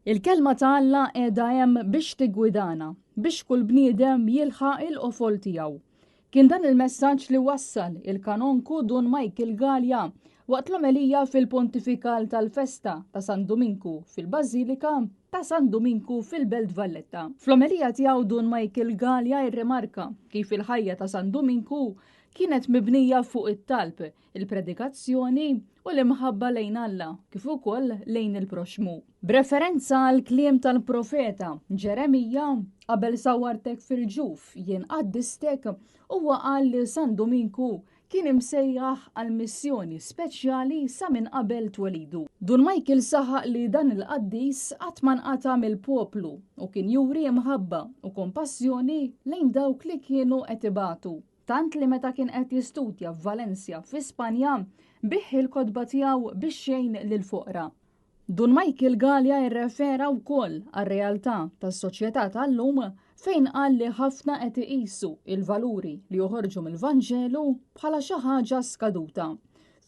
Il-Kelma ta' Alla qiegħda hemm biex tiggwidana, biex kull bniedem jilħaq il-qofol tiegħu. Kien dan il-messaġġ li wassal il-Kanonku Dun Michael Galea waqt l-omelija fil-Pontifikal tal-Festa ta' San Duminku fil-Bażilika ta' San Duminku fil-Belt Valletta. Fl-omelija tiegħu Dun Michael Galea rrimarka kif il-ħajja ta' San Duminku kienet mibnija fuq it-talb, il-predikazzjoni u l-imħabba lejn Alla kif ukoll lejn il-proxxmu. B'referenza għall-kliem tal-profeta Ġeremija, qabel sawwartek fil-ġuf jien qaddistek, huwa qal li San Duminku kien imsejjaħ għal missjoni speċjali sa minn qabel twelidu. Dun Michael saħaq li dan il-qaddis qatt ma nqata' mill-poplu u kien juri imħabba u kompassjoni lejn dawk li kienu qed ibatu. Tant li meta kien qed jistudja f'Valencia fi Spanja, biegħ il-kotba tiegħu biex jgħin lill-foqra. Dun Michael Galea rrefera wkoll għar-realtà tas-soċjetà tal-lum fejn qal li ħafna qed iqisu il-valuri li joħorġu mill-Vanġelu bħala xi ħaġa skaduta.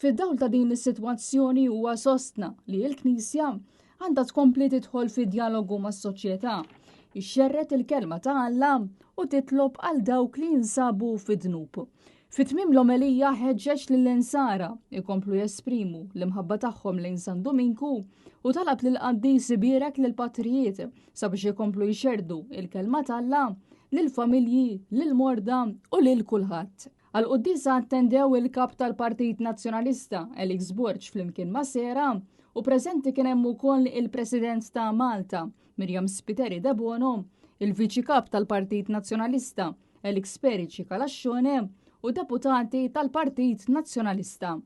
Fid-dawl ta' din is-sitwazzjoni huwa sostna li l-Knisja għandha tkompli tidħol fi djalogu mas-soċjetà, ixxerred il-kelma ta' Alla u titlob għal dawk li jinsabu fid-dnub. Fi tmiem l-omelija ħeġġeġ lill-insara jkomplu jesprimu l-imħabba tagħhom lejn San Duminku u talab lill-qaddis ibierek lill-patrijiet sabiex ikomplu jxerrdu il-kelma t'Alla lill-familji, lill-morda u lil kulħadd. Għall-quddiesa attendew il-Kap tal-Partit Nazzjonalista Alex Borg flimkien ma' Sera u preżenti kien hemm ukoll il-President ta' Malta Miriam Spiteri Debono, il-Viċi Kap tal-Partit Nazzjonalista Alex Perici Calascione u deputati tal-Partit Nazzjonalista.